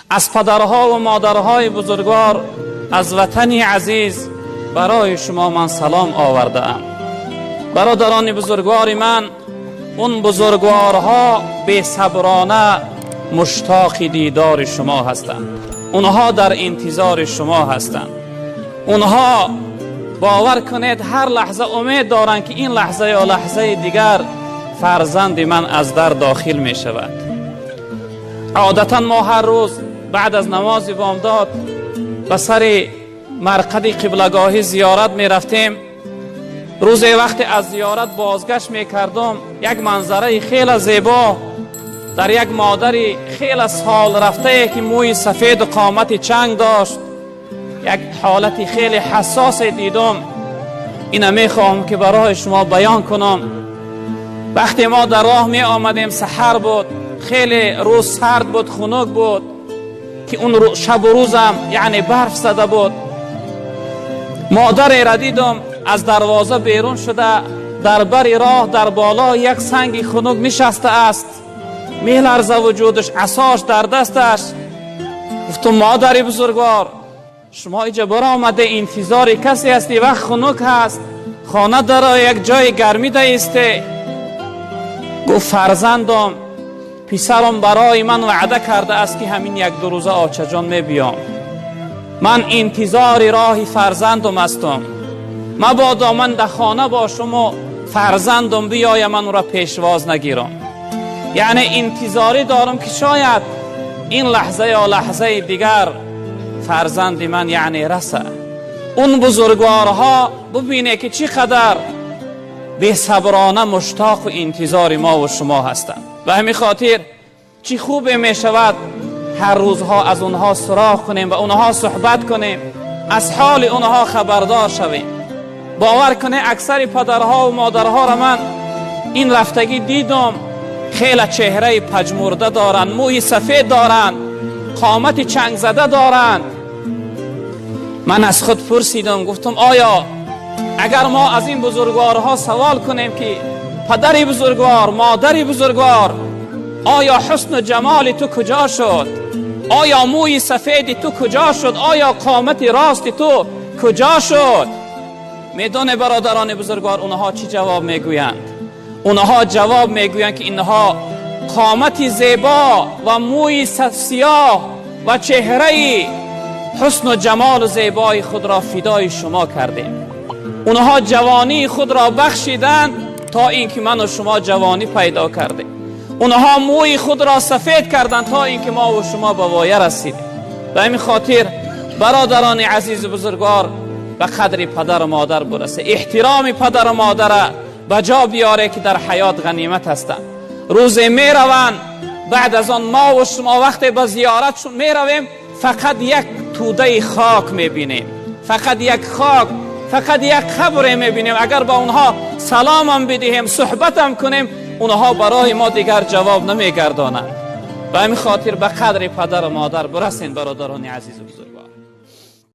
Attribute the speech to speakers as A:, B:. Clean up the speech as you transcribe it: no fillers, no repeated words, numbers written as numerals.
A: Аз падарҳо ва модарҳои бузургвор аз ватани азиз барои шумо ман салом овардаам. Бародарони бузургвори ман, он бузургворҳо бесаброна муштоқи дидори шумо ҳастанд. Онҳо дар интизори шумо ҳастанд. Онҳо бовар кунед, ҳар лаҳза умед доранд, ки ин лаҳза ё лаҳзаи дигар фарзанди ман аз дар дохил мешавад. Одатан мо ҳар рӯз баъд аз намози бомдод ба сари марқади қиблагоҳӣ зиёрат мерафтем. Рӯзе вақте аз зиёрат бозгашт мекардам, як манзараи хеле зебо дар як модари хеле сол рафтае, ки мӯи сафеду қомати чанг дошт, як ҳолати хеле ҳассосе дидам. Ина мехоҳам, ки барои шумо баён кунам. Вақте мо дар роҳ меомадем, саҳар буд, хеле рӯз сард буд, хунук буд, ки он шабу рӯзам яъне барф зада буд. Модареро дидам, аз дарвоза берун шуда, дар бари роҳ дар болои як санги хунук нишаста аст, меларза вуҷудаш, асош дар дасташ. Гуфтум: «Модари бузургвор, шумо иҷа баромада интизори касе ҳасти, вақт хунук ҳаст, хона даро, як ҷои гармӣ даисте». Гуфт: «Фарзандом, писарам барои ман ваъда кардааст, ки ҳамин як-ду рӯза, очаҷон, мебиём. Ман интизори роҳи фарзандам ҳастам. Мабодо ман дар хона бошаму фарзандам биёя, ман ӯро пешвоз нагирам. Яъне интизорӣ дорам, ки шояд ин лаҳза ё лаҳзаи дигар фарзанди ман яъне раса». Он бузургворҳо бубине, ки чӣ қадар бесаброна муштоқу интизори мо ва шумо ҳастанд. Ба ҳамин хотир чӣ хубе мешавад, ҳар рӯзҳо аз онҳо суроғ кунем, ба онҳо суҳбат кунем, аз ҳоли онҳо хабардор шавем. Бовар кунед, аксари падарҳо ва модарҳоро ман ин рафтагӣ дидам, хеле чеҳраи паҷмурда доранд, мӯи сафед доранд, қомати чангзада доранд. Ман аз худ пурсидам, гуфтам: оё агар мо аз ин бузургворҳо савол кунем, ки падари бузургвор, модари бузургвор, оё ҳусну ҷамоли ту куҷо шуд? Оё мӯи сафеди ту куҷо шуд? Оё қомати рости ту куҷо шуд? Медоне, бародарони бузургвор, онҳо чӣ ҷавоб мегӯянд? Онҳо ҷавоб мегӯянд, ки инҳо қомати зебо ва мӯи сиёҳ ва чеҳраи ҳусну ҷамолу зебои худро фидои шумо кардем. Онҳо ҷавонии худро бахшиданд, то ин ки ману шумо ҷавонӣ пайдо кардем. Онҳо мӯи худро сафед карданд, то ин ки мо ва шумо ба воя расидем. Ба ҳамин хотир, бародарони азизу бузургвор, ба қадри падару модар бирасе, эҳтироми падару модара ба ҷо биёре, ки дар ҳаёт ғанимат ҳастанд. Рӯзе мераванд, баъд аз он мо ва шумо вақте ба зиёратшон меравем, фақат як тӯдаи хок мебинем, фақат як хок, фақат як қабре мебинем. Агар ба онҳо саломам бидиҳем, суҳбатам кунем, онҳо барои мо дигар ҷавоб намегардонанд. Ба ҳамин хотир ба қадри падару модар бирасен, бародарони азизу бузург.